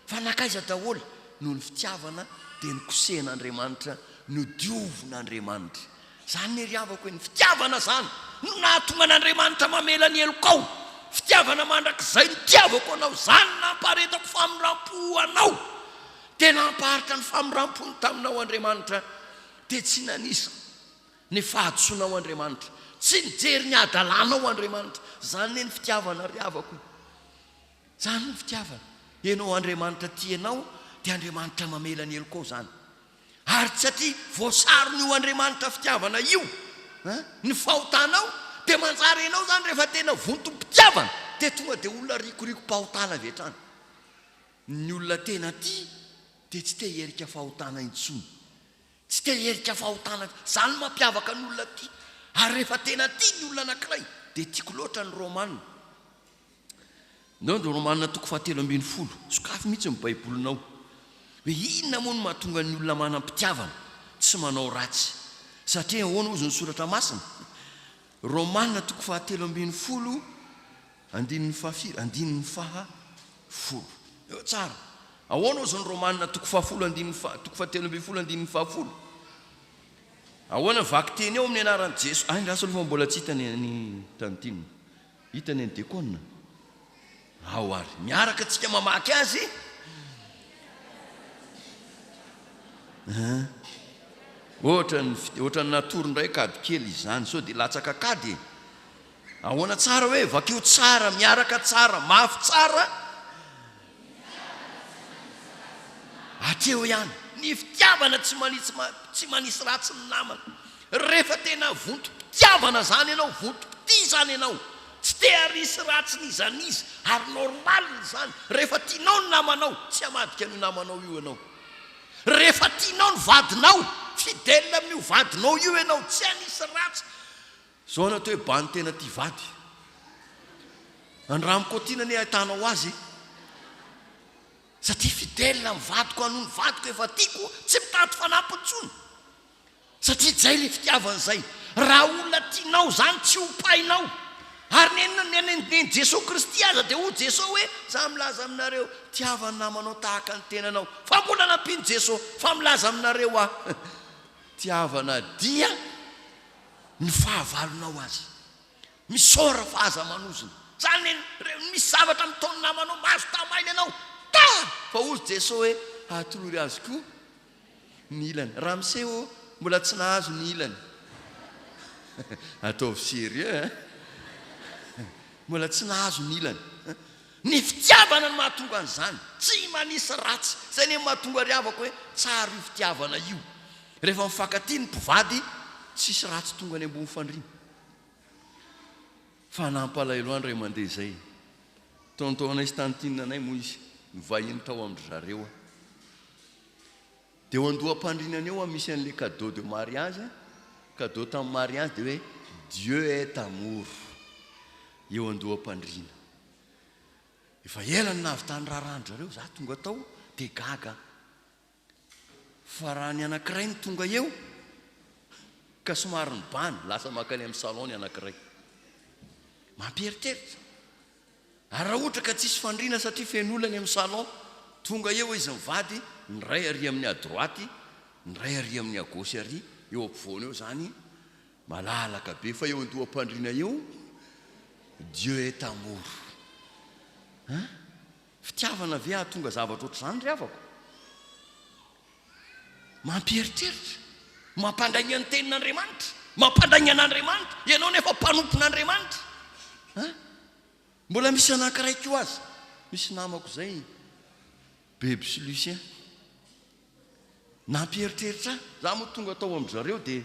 Speaker 1: Fa nankaiza daholo? Noho ny fitiavana dia nokosehin'Andriamanitra, nodiovin'Andriamanitra. Zany ne ry havako e, ny fitiavana zany no nahatonga an'Andriamanitra mamela ny helokao. Fitiavana mandrakizay nitiavako anao, zany nampaharetako famindram-po anao. Dia nampaharitra ny famindram-pony taminao Andriamanitra, dia tsy nanisa ny fahadisoanao Andriamanitra, tsy nijery ny hadalanao Andriamanitra. Izany anie ny fitiavana ry havako e! Izany ny fitiavana. Ianao Andriamanitra tia anao, dia Andriamanitra mamela ny helokao izany. Ary tsy satria voasaron'io Andriamanitra fitiavana io ny fahotanao, dia manjary ianao izany rehefa tena vontom-pitiavana, dia tonga dia olona rikoriko-pahotana avy hatrany. Ny olona tena tia dia tsy te hierika fahotana intsony. Tsy te hierika fahotana. Izany no mampiavaka ny olona tia. Ary rehefa tena tia ny olona anankiray dia tiako loatra ny Romana. Ndao ny Romana toko fahatelo ambinifolo. Sokafy mihitsy ny Baibolinao. Hoe inona moa no mahatonga ny olona manam-pitiavana tsy manao ratsy? Satria ahoana hozy ny soratra masina? Romana toko fahatelo ambinifolo Andininy faha firy? Andininy faha folo. Eo tsara. Ahoana ozy ny Romana toko fahafolo andininy faha, toko fahatelo ambinifolo andininy fahafolo? Ahoana ny vakiteny eo amin'ny anaran'i Jeso? Ay, andraso aloha fa mbola tsy hita ny ny tantine. Hita ny an'i Dekona. Ao ary. Miaraka tsika mamaky azy. Hein? Ohatran'ny ohatran'ny natory indray kady kely izany. Sao dia latsaka kady e. Ahoana tsara hoe vakio tsara, miaraka tsara, mafy tsara. Hatreo ihany. Ny fitiavana tsy manitsy tsy manisy ratsy ny namana. Rehefa tena vontom-pitiavana zany ianao, vontom-pitia zany ianao, tsy te harisy ratsy n'iza n'iza, ary normal izany. Rehefa tianao ny namanao, tsy hamadika an'io namanao io ianao. Rehefa tianao ny vadinao, fidèle amin'io vadinao io ianao, tsy hanisy ratsy. Zao no atao hoe bandy tena tia vady. Andramo koa tiana anie ahitanao azy e. Satria fidèle amin'ny vadiko aho noho ny vadiko efa tiako, tsy mitady fanampiny intsony. Satria zay le fitiavana zay. Raha olona tianao zany tsy hopainao. Ary nenina nen'i Jesoa Kristy aza dia hoy Jesoa hoe, za milaza aminareo, tiava ny namanao tahaka ny tenanao. Fa mbola nampian'i Jesoa, fa milaza aminareo aho, tiavana dia ny fahavalonao aza. Misaora fa aza manozona. Zany re misy zavatra mitaona namanao mahazo tamaina ianao. Ta! Fa hozy Jeso hoe atolory azy koa ny ilany. Ramose ô, mbola tsy nahazo ny ilany. Ataovy sérieux hein. Mbola tsy nahazo ny ilany. Ny fitiavana no mahatonga an'izany. Tsy manisy ratsy. Zay anie mahatonga ry havako hoe tsara io fitiavana io. Rehefa mifankatia ny mpivady, tsisy ratsy tonga any ambony fandriana. Fa nampalahelo ahy indray mandeha izay. Tonton anay sy tantine anay moa izy, nivahiny tao amin-dry zareo aho. Dia eo andoham-pandrinana eo aho misy an'ilay cadeau de mariage, cadeau tamin'ny mariage dia hoe Dieu est amour eo andoham-pandriana. Efa ela no nahavitany raharahan-dry zareo, za tonga tao dia gaga aho. Fa raha ny anankiray no tonga eo. Ka somary nibahana, lasa mankany amin'ny salon ny anankiray. Mampieritreritra. Ary raha ohatra ka tsisy fandriana satria feno olona any amin'ny salon, tonga eo izy mivady, ny iray ary amin'ny à droite, ny iray ary amin'ny à gauche ary, eo ampovoany eo izany, malalaka be, fa eo andoham-pandriana eo, Dieu est amour. Hein? Fitiavana ve hahatonga zavatra ohatr'izany ry havako? Mampieritreritra, mampandainga ny tenin'Andriamanitra, mampandainga an'Andriamanitra, ianao nefa mpanompon'Andriamanitra. Hein? Mbola misy anankiray koa aza, misy namako izay, Beby sy Lucien, nampieritreritra ahy, za moa tonga tao amin-dry zareo dia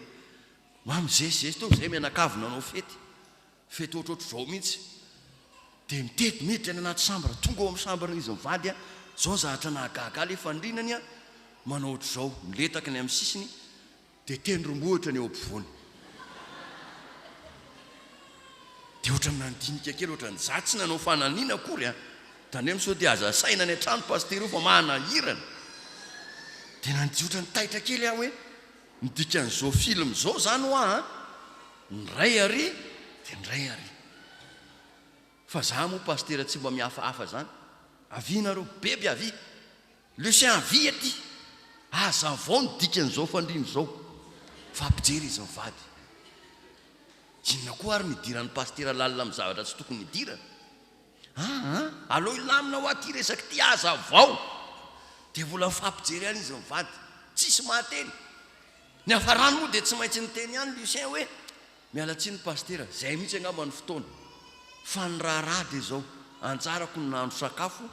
Speaker 1: mba mizesizesy teo izahay mianakavy nanao fety. Fety ohatrohatr'izao mihitsy. Dia mitety miditra any anaty chambre, tonga ao amin'ny chambre-n'izy mivady aho, izao ny zavatra nahagaga ahy, ilay fandrinany an, manao ohatr'izao, miletaka ny amin'ny sisiny, dia tendrombohitra ny eo ampovoany. Dia ohatran'ny nandinika kely, ohatran'ny za tsy nanao fananiana akory an, tandremo sao dia aza asaina any an-trano pasitera io fa manahirana. Dia nandia ohatran'ny taitra kely aho hoe, Ny dikan'izao film izao izany hoa an, ny ray ary dia ny ray ary. Fa za moa pasitera tsy mba mihafahafa izany. Avia nareo, beby avia, Lucien avia aty, hazavao ny dikan'izao fandriana izao. Fa mpijery izy mivady. Inona koa ary ny idiran'ny pasitera lalina amin'ny zavatra tsy tokony hidirana? Aa aleo hilamina hoa ty resaka ty hazavao! Dia mbola mifampijery ihany izy mivady. Tsisy mahateny. Ny hafarany moa dia tsy maintsy niteny ihany Lucien hoe, miala tsiny Pasitera, zay mihitsy angamba ny fotoana. Fa ny raharaha dia izao, anjarako ny nahandro sakafo,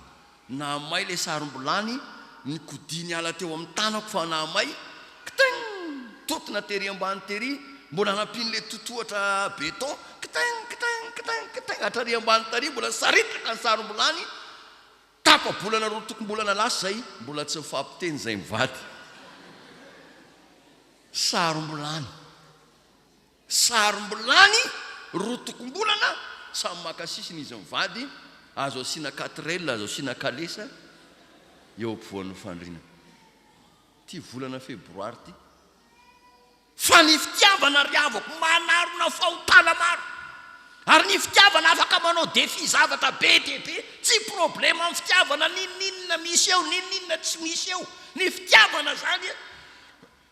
Speaker 1: Nahamay ilay sarom-bilany, ny kodia niala teo amin'ny tanako fa nahamay, kting! Totona tery ambany tery, mbola nampian'ilay totohatra béton, kting! Kting! Kting! Kting! Hatrary ambany tary mbola nisaritaka ny sarom-bilany, tapa-bolana roatokom-bolana lasa izay, mbola tsy nifampiteny izay mivady. Sarom-bilany. Sarom-bilany roa tokom-bolana, samy maka sisiny izy mivady, azo asiana quatrelle, azo asiana kalesa eo ampovoan'ny fandriana. Ity volana febroary ity. Fa ny fitiavana ry havako manarona fahotana maro. Ary ny fitiavana afaka manao défi zavatra be dia be, tsy problème amin'ny fitiavana n'inon'inona misy eo, n'inon'inona tsy misy eo. Ny fitiavana zany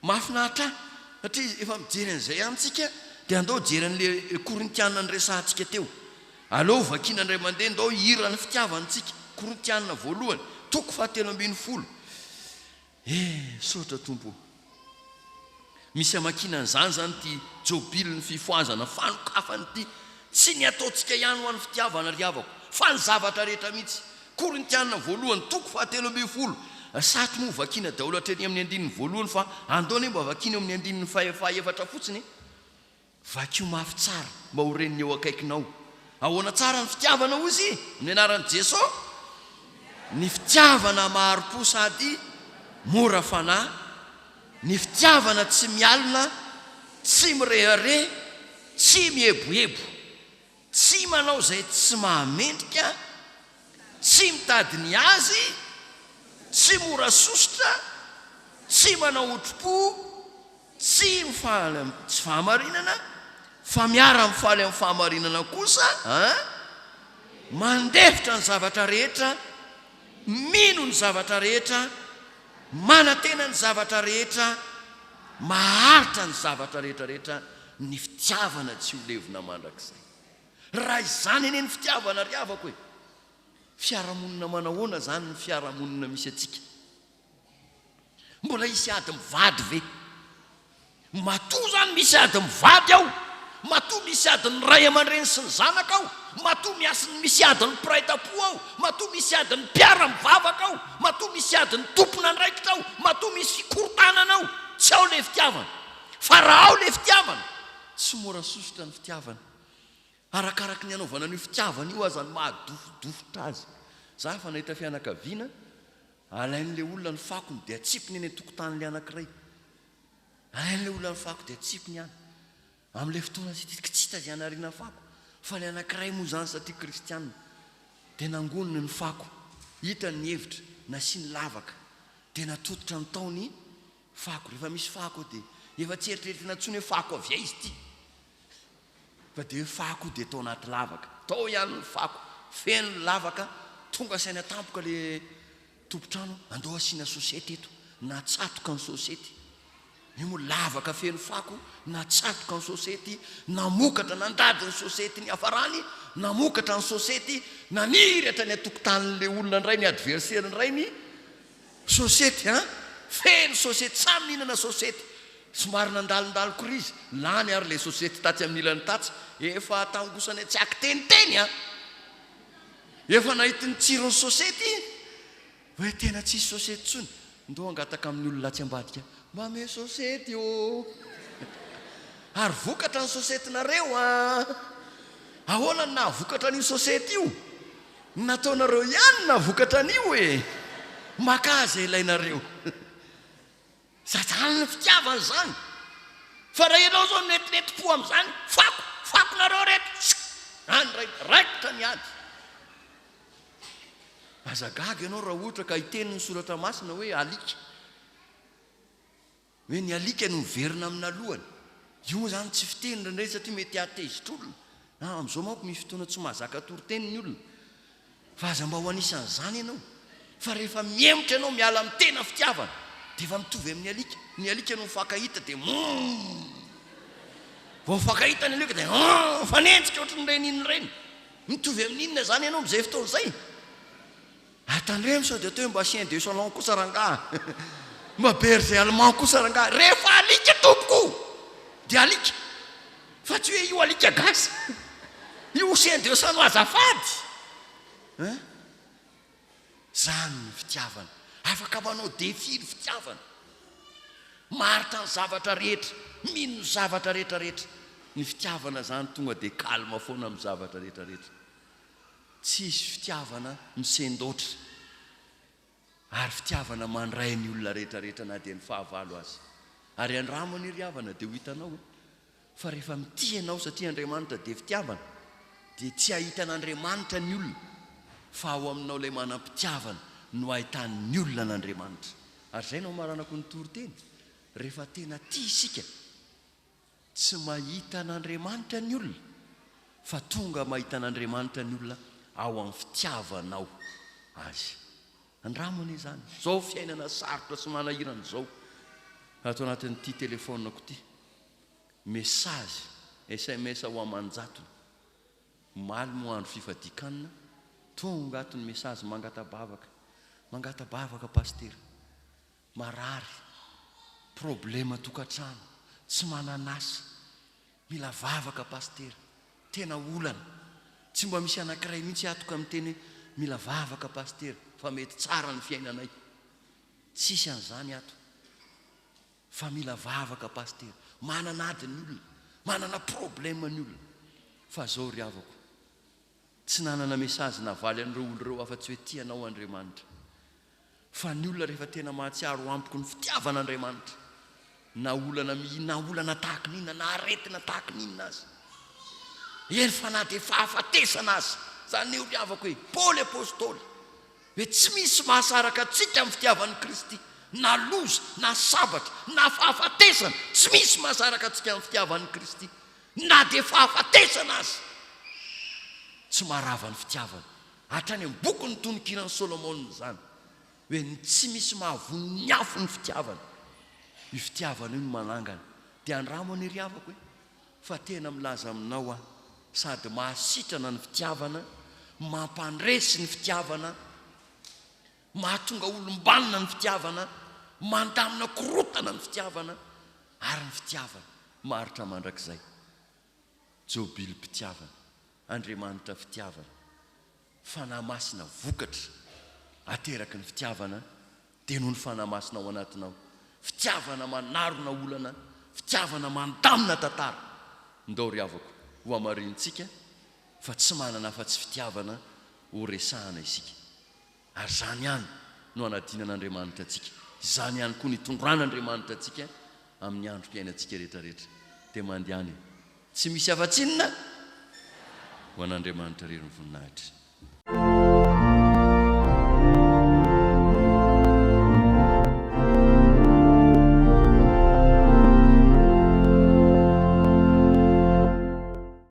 Speaker 1: Mahafinaritra ahy satria efa mijery an'izay ihany tsika dia andao hijery an'ilay Korintiana niresahantsika teo. Aleo vakiana indray mandeha ndao hihira ny fitiavana tsika. Korintiana voalohany, toko fahatelo ambin'ny folo. Eh, misaotra Tompo ô. Misy hamakiana an'izany izany ity Jobilin'ny fifohazana fanokafana ity. Tsy ny ataontsika ihany ho an'ny fitiavana ry havako, fa ny zavatra rehetra mihitsy. Korintiana voalohany toko fahatelo ambin'ny folo, Saty moa vakiana daholo hatreny amin'ny andininy voalohany fa andao anie mba vakiana eo amin'ny andininy fahaefatra fotsiny e! Vakio mafy tsara mba ho ren'ny eo akaikinao. Ahoana tsara ny fitiavana hozy? Amin'ny anaran'i Jeso? Ny fitiavana mahari-po sady mora fanahy, ny fitiavana tsy mialona, tsy mirehareha, tsy mieboebo. Tsy manao izay tsy mahamendrika, tsy mitady ny azy, tsy mora sosotra, tsy manao otri-po, tsy mifaly amin'ny tsy fahamarinana, fa miara-mifaly amin'ny fahamarinana kosa, an, mandefitra ny zavatra rehetra, mino ny zavatra rehetra, manantena ny zavatra rehetra, maharitra ny zavatra rehetra rehetra, Ny fitiavana tsy ho levona mandrakizay. Raha izany anie ny fitiavana ry havako e! Fiarahamonina manahoana izany ny fiarahamonina misy antsika? Mbola hisy ady mivady ve? Matoa izany misy ady mivady ao, matoa misy adin'ny ray aman-dreny sy ny zanaka ao, matoa misy adin'ny mpiray tampo ao, matoa misy adin'ny mpiara-mivavaka ao, matoa misy adin'ny tompon'andraikitra ao, matoa misy fikorontanana ao, tsy ao ilay fitiavana. Fa raha ao le fitiavana, tsy mora sosotra ny fitiavana. Arakaraky ny anaovana an'io fitiavana io aza no mahadofodofotra azy. Za efa nahita fianakaviana, alain'le olona ny fakony dia atsipiny eny an-tokotanin'le anankiray. Alain'le olona ny fako dia atsipiny any. Amin'ilay fotoana tsy hita izay hanariana fako, fa ilay anankiray moa izany satria kristiana dia nangoniny ny fako, hitany ny hevitra, nasiany lavaka, dia natototra ny tao ny fako. Rehefa misy fako ao dia Efa tsy eritreretina intsony hoe fako avy aiza ity. Fa dia hoe fako dia tao anaty lavaka. Tao ihany ny fako. Feno ny lavaka. Tonga saina tampoka ilay tompon-trano, andao asiana sosety eto. Natsatoka ny sosety. Io moa lavaka feno fako, natsatoka ny sosety, namokatra, nandady ny sosety niafarany, namokatra ny sosety, naniry hatrany an-tokotanin'ilay olona indray, ny adversaire indray ny sosety an! Feno sosety, samy nihinana sosety. Somary nandalondalo krizy, lany ary ilay sosety tatsy amin'ny ilany tatsy, efa tangosana tsy ankiteniteny an! Efa nahita ny tsiron'ny sosety. Hoe tena tsisy sosety intsony, ndao hangataka amin'ny olona atsy ambadika, mba ame sosety ô! Ary vokatra ny sosetinareo an! Ahoana no nahavokatra an'io sosety io? Ny nataonareo ihany no nahavokatra an'io e! Makà izay ilainareo. Zany ny fitiavana izany. Fa raha ianao izao minetineti-po amin'izany, fako, fakonareo reto, any indray, raikitra ny ady. Aza gaga ianao raha ohatra ka hiteny ny soratra masina hoe alika. Hoe ny alika no miverina amin'ny nalohany. Io moa izany tsy fiteny indraindray satria mety hahatezitra olona. Ah, amin'izao manko misy fotoana tsy mahazaka toriteny ny olona. Fa aza mba ho anisan'izany ianao. Fa rehefa mihemotra ianao miala amin'ny tena fitiavana dia efa mitovy amin'ny alika. Ny alika no mifankahita dia mmm. Vao mifankahita ny alika dia mmm, mifanenjika ohatran'ireny inona ireny. Mitovy amin'ny inona izany ianao amin'izay fotoana izay? Ah, tandremo sao dia atao hoe mba chien de salon kosa rangaha. Mba berger allemand kosa rangaha. Rehefa alika tompoko dia alika. Fa tsy hoe io alika gasy. Io chien de salon azafady. Hein? Zany ny fitiavana. Afaka manao défi ny fitiavana. Maharitra ny zavatra rehetra, mino ny zavatra rehetra rehetra. Ny fitiavana zany tonga dia calme foana amin'ny zavatra rehetra rehetra. Tsisy fitiavana misendoatra. Ary fitiavana mandray ny olona rehetra rehetra na dia ny fahavalo aza. Ary andramo anie ry havana dia ho hitanao e. Fa rehefa mitia ianao satria Andriamanitra dia fitiavana dia tsy hahita an'Andriamanitra ny olona fa ao aminao ilay manam-pitiavana no ahitan'ny olona an'Andriamanitra. Ary izay no hamaranako ny toriteny, rehefa tena tia isika, tsy mahita an'Andriamanitra ny olona fa tonga mahita an'Andriamanitra ny olona ao amin'ny fitiavanao Azy. Andramo anie izany, izao fiainana sarotra sy manahirana izao, ato anatin'ity telefaoniko ity. Message, sms ho aman-jatony. Omaly moa andro fifadian-kanina, tonga ato ny message mangata-bavaka, mangata-bavaka Pasitera, marary, problema tokantrano, tsy manan'asa, mila vavaka Pasitera, tena olana, tsy mba misy anankiray mihitsy ato ka miteny hoe mila vavaka Pasitera fa mety tsara ny fiainanay, tsisy an'izany ato. Fa mila vavaka pasitera. Manana ady ny olona. Manana problème ny olona. Fa zao ry havako. Tsy nanana message navaly an'ireo olona ireo afa tsy hoe tia anao Andriamanitra. Fa ny olona rehefa tena mahatsiaro ampoky ny fitiavan'Andriamanitra. Na olana mihi na olana tahaky ny inona na aretina tahaky ny inona aza. Eny fa na dia fahafatesana aza. Zany io ry havako e. Paoly apostoly. Hoe tsy misy mahasaraka antsika amin'ny fitiavan'i Kristy, na loza, na sabatra, na fahafatesana, tsy misy mahasaraka antsika amin'ny fitiavan'i Kristy, na dia fahafatesana aza. Tsy maharava ny fitiavana. Hatrany amin'ny bokin'ny Tononkiran'i Solomona izany, hoe ny tsy misy mahavono ny afo ny fitiavana. Io fitiavana io no manangana. Dia andramo anie ry havako e! Fa tena milaza aminao aho, sady mahasitrana ny fitiavana, mampandresy ny fitiavana, mahatonga olom-banona ny fitiavana, mandamina korotana ny fitiavana, ary ny fitiavana maharitra mandrakizay. Jobilim-pitiavana. Andriamanitra fitiavana. Fanahy Masina vokatra ateraky ny fitiavana dia noho ny Fanahy Masina ao anatinao. Fitiavana manarona olana, fitiavana mandamina tantara. Ndao ry havako ho hamarinintsika fa tsy manana afa-tsy fitiavana ho resahana isika. Ary izany ihany no hanadinan'Andriamanitra antsika. Izany ihany koa no hitondran'Andriamanitra antsika amin'ny androm-piainantsika rehetra rehetra. Dia mandehana e. Tsy misy afa-tsy inona? Ho an'Andriamanitra irery ny voninahitra.